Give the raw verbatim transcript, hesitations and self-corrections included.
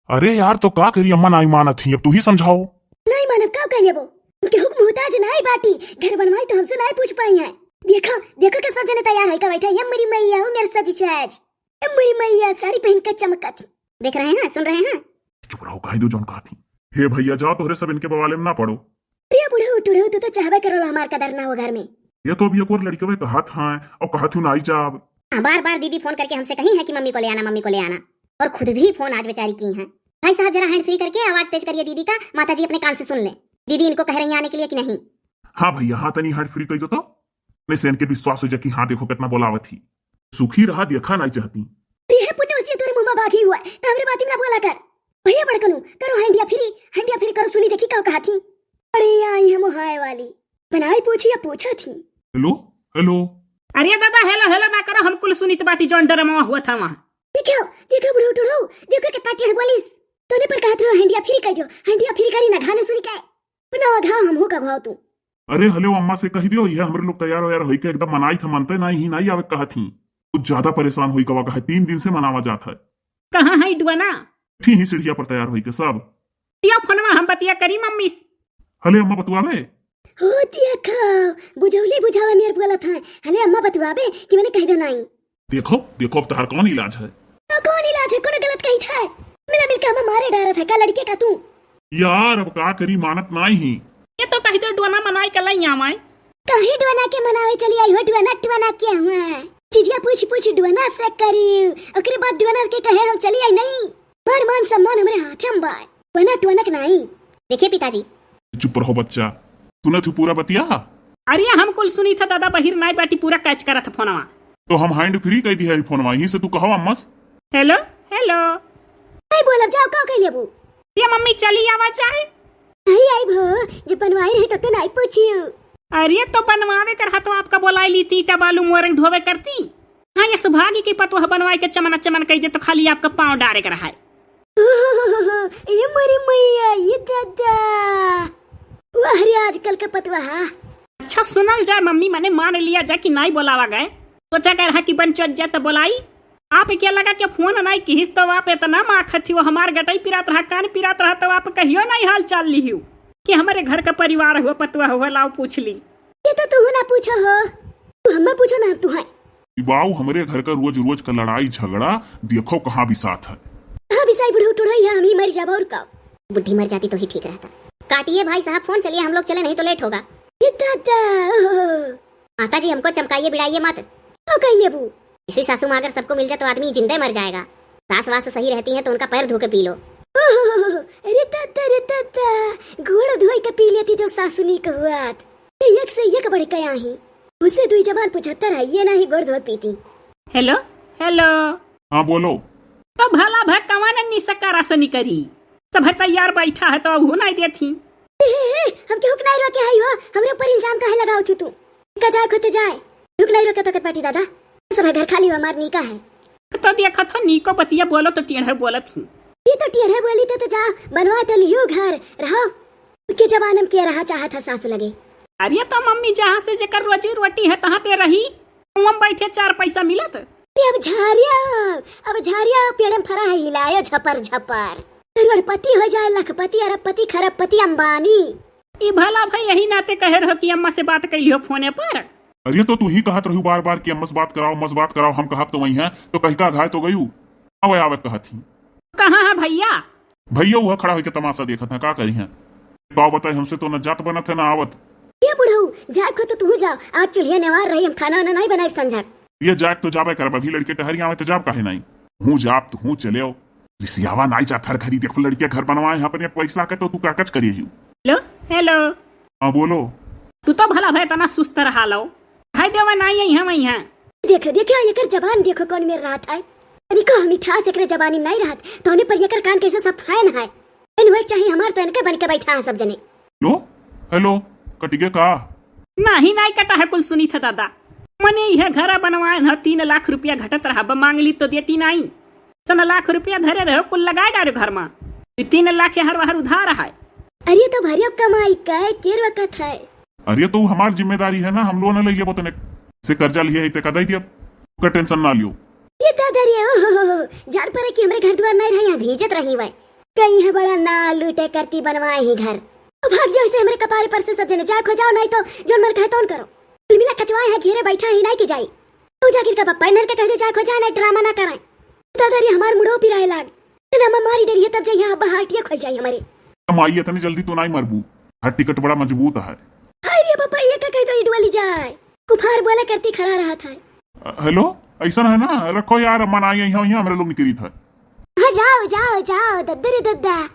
अरे यार, तो का करी अम्मा, नाई मानत ही, अब तू ही समझाओ। नाई मानब का, कह लेबो? उनके हुक्म मोहताज नाई बाटी, घर बनवाई तो हमसे नाई पूछ पाई है। देखो, देखो के सब जने तैयार है का बैठा, ये मरी मैया हो मेरे सजी छाज। ए मरी मैया, साड़ी पहन के चमकत ही। देख रहे हैं, सुन रहे हैं। चुप रहो, कह दो जौन कहत ही। हे भैया, जाओ, तोहरे सब इनके बवाले में ना पड़ो। अरे बुढ़ऊ टुढ़ऊ, तू तो चाहबे करल हमार कदर ना हो घर में। ये तो अभी एक और लड़कवे कहत हैं और कहत हूँ नाई जाब। हाँ, बार बार दीदी फोन करके हमसे कही है कि मम्मी को ले आना, मम्मी को ले आना, और खुद भी फोन आज बेचारी की हैं। भाई साहब, जरा हैंड फ्री करके आवाज तेज करिए दीदी का, माता जी अपने कान से सुन ले। दीदी इनको कह रही हैं आने के लिए कि नहीं? हाँ भैया, हाँ, तनी हैंड फ्री कह दो तो, नहीं से इनके विश्वास हो जाए कि हाँ, देखो कितना बोलावत ही। सुखी रहा, देखा नाई चाहती। अरे हे पुण्यवती, तोरे मुंह में बाघी हुआ है, तो हमरे बाती में ना बोला कर। भैया बड़कनू, करो हैंडिया फ्री, हैंडिया फ्री करो, सुनी देखी का कहत ही। अरे आई हम हाय वाली, बनाई पूछी या पूछा थी। हेलो, हेलो। अरे दादा, हेलो हेलो ना करो, हम कुल सुनित बाटी जौन ड्रामा हुआ था वहाँ। देखो, देखो बुढ़ऊ टुढ़ऊ, देखो कितना टेढ़ बोलिस। तोने पर कहत रहो हैंडिया फ्री कह दियो, हैंडिया फ्री करी ना घानो सुनी के। बनावा घाव हमहू का घाव तू। अरे हेलो, अम्मा से कह दियो, ये हमरे लोग तैयार वैयार होई के एकदम मनाई था, मनते नाई ही, नाई आवे कहत ही। कुछ ज्यादा परेशान होई कवा कहे, तीन दिन से मनावा जात है। कहाँ है डुअना? ठीक ही सीढ़िया पर तैयार होई के सब। दियो फोनवा, हम बतिया करी मम्मी से। हले अम्मा बतुआवे। हो दिया खाओ, बुझौली बुझावे मेर बोलत है। हले अम्मा बतुआवे कि मैंने कह दो नाई। देखो, देखो अब तहार कौन इलाज है? तो कौन इलाज है? कौन गलत कही था? मिला मिलके हमें मारे डारत है का लड़के का तू? यार अब का करी, मानत नाई ही। ये तो कह दो डुअना मनाई के लाई आवाए। काहे डुअना के मनावे चली आई हो? डुअना टुअना के हुआ है। चीजिया पूछ पूछ डुअना से करी, ओकरे बाद डुअना के कहे हम चली आई नहीं। हमार मान सम्मान हमरे हाथे में बा, वना टुअनक नाई। देखिए पिताजी। चुप रहो बच्चा, सुनत हूँ पूरा बतिया। अरे हम कुल सुनी था दादा, बहिर नाई बाटी, पूरा कैच करत फोनवा। तो हम हैंड फ्री कह दिया है फोनवा, यहीं से तू कहो अम्मा से। हेलो, हेलो। नहीं बोलब, जाओ, का कह लेबू? ये मम्मी चली आवा चाहे। नहीं आई भो, जब बनवाई रही तो ते नाई पूछियो। अरे तो बनवावे कर हाथों आपका बोलाई ली थी, ईटा बालू मोरंग ढोवे करती। हाँ, ये सुभागी की पतोह बनवाई के चमना चमन कह दे तो खाली आपका पाँव डारे कर है। ओहो, ए मोरी मैया, ये दादा। वाह रे आजकल का पतोह। अच्छा सुनल जाए मम्मी, मने मान लिया जाए कि नाई बोलावा गए। सोचा कर रहा कि बन चोद जाए तो बोलाई। आप क्या लगा के फोन नाई किहिस तो आप इतना माखत ही, वो हमार गटई पिरात रहा, कान पिरात रहा, तो आप कहियो नाई हाल चाल लिहियो कि हमारे घर का परिवार हुआ, पतोह हुआ, लाओ पूछ ली। ये तो तू ना पूछो हो, तू हमें पूछो ना, हम तू है। ई बाऊ हमरे घर का रोज रोज का लड़ाई झगड़ा, देखो कहाँ बिसात है। हाँ बिसाई बुढ़ऊ टुढ़ई है, हम ही मर जाबो और का। बुढ़ी मर जाती तो ही ठीक रहता। काटिए भाई साहब फोन, चलिए हम लोग चले, नहीं तो लेट होगा। ये दादा, ओहो। माता जी हमको चमकाइए बिड़ाइए मत। तो कह लेबू। इसी सासू माँ अगर सबको मिल जाए तो आदमी जिंदे मर जाएगा। सास वास सही रहती है तो उनका पैर धो के पी लो। ओहो, अरे दादा, रे दादा, गोड़ धोई के पी लेती जो सासुनी के हुआत। एक से एक बढ़ के आही। उससे दुई जबान पचहत्तर है, ये नाही गोड़ धोए पीती। हेलो, हेलो। हाँ, बोलो। तो भला भै कवन निसकारा से निकरी? सब है तैयार बैठा है तो उहो नाही देती। ए, ए, ए, हम केहू के नाही रोके है हो, हमरे ऊपर इल्जाम काहे लगाओ छू तू? का जाए खोते जाए, केहू के नाही रोके तो कत बाटी दादा। सब है घर खाली हुआ, हमार नीका है। तो देखत हो नीको बतिया बोलो तो टेढ़े बोलत ही। ये तो टेढ़े बोली तो, तो जा बनवा तो लियो घर, रहो। के जमाना में के रहा चाहत है सासु लगे? अरे तो मम्मी, जहाँ से जेकर रोजी रोटी है, तहाँ ते रही, उहाँ बैठे चार पैसा मिलत। अरे अब झारिया, अब झारिया पेड़ में फरा है, हिलायो झपर झपर। करोड़पति हो जाए, लखपति, अरबपति, खरबपति, अंबानी। ई भला भाई यही नाते कहे रहो कि अम्मा से बात कैलियो फोने पर। अरे तो तू ही कहत रहू बार बार कि अम्मा से बात कराओ, अम्मा से बात कराओ, हम कहब तो वही है, तो कही का घाय तो गयू। आवे, आवे कहत ही। कहाँ है भैया? भैया वह खड़ा होके तमाशा देखत है, का करी है? का बताई, हमसे तो न जात बनत है, न आवत। ये बुढ़ऊ, जाए को तो तू जाओ, आज चूल्हिया नेवार रही, हम खाना वाना नहीं बनाई संझक। ये जाए तो जाबे करब, अभी लड़के टहरी आवे तो जाब काहे नहीं? हूँ जाब तो हूँ चले आओ। रिसियावा नाई जात हर घरी, देखो लड़के घर बनवाए हैं अपने पैसा के, तो तू का कच करिए ही? हेलो, हेलो। हाँ बोलो। तू तो भला भाई इतना सुस्त रहा लो, भाई देवा नाई है यहाँ वहीं है। देखो, देखो, एकर जबान देखो कौन मेर रहत है। तनिको मिठास एकरे जबानी में नाई रहत, तोने पर एकर कान कैसे सब फैन है। फैन होए के चाही हमार, तो इनके बन के बैठा है सब जने। हेलो, हेलो, कटिगे का? नाही, नाही कटा है, कुल सुनी था दादा। मने यह घरा बनवाए न, तीन लाख रुपया घटत रहा, ब मांगली तो देती नाही। सन लाख रुपया धरे रहो, कुल लगाए डारे घर में। ई तीन लाख हर वहर उधार है। अरे तो भरियो कमाई का है, केर वकत है। अरे तो हमार जिम्मेदारी है ना, हम लोन ले लेबो तने से कर्जा लिए है, ते का दे दिया, का टेंशन ना लियो। ये दादा रे, ओ हो हो हो, जान पड़े कि हमरे घर द्वार नहीं रहे, यहाँ भेजत रही वै। कहीं है बड़ा ना लूटे करती बनवाए ही घर। अब भाग जाओ इसे हमरे कपारे पर से सब जने, जाए खो जाओ, नहीं तो जोन मन कहे तोन करो। कुल मिला कचवाए है घेरे बैठा ही नहीं कि जाई। तू जाकिर का पप्पा इन्हन के कह दे जाए खो जाए, नहीं ड्रामा ना कराए। दादा रे हमार मुड़ो पिराए लाग। ना मारी डरिए तब जाइए अब हार्टिया खो जाई हमारे। माई इतनी जल्दी तो नहीं मरबू, हर टिकट बड़ा मजबूत है। हाय रे पप्पा ये का कह दो इडवाली जाए। कुफार बोले करती खड़ा रहा था। अ, हेलो, ऐसा है ना, रखो यार, अम्मा ना आई, यहाँ, यहाँ हमरे लोग निकली था। हाँ जाओ जाओ जाओ, दद्दा रे दद्दा।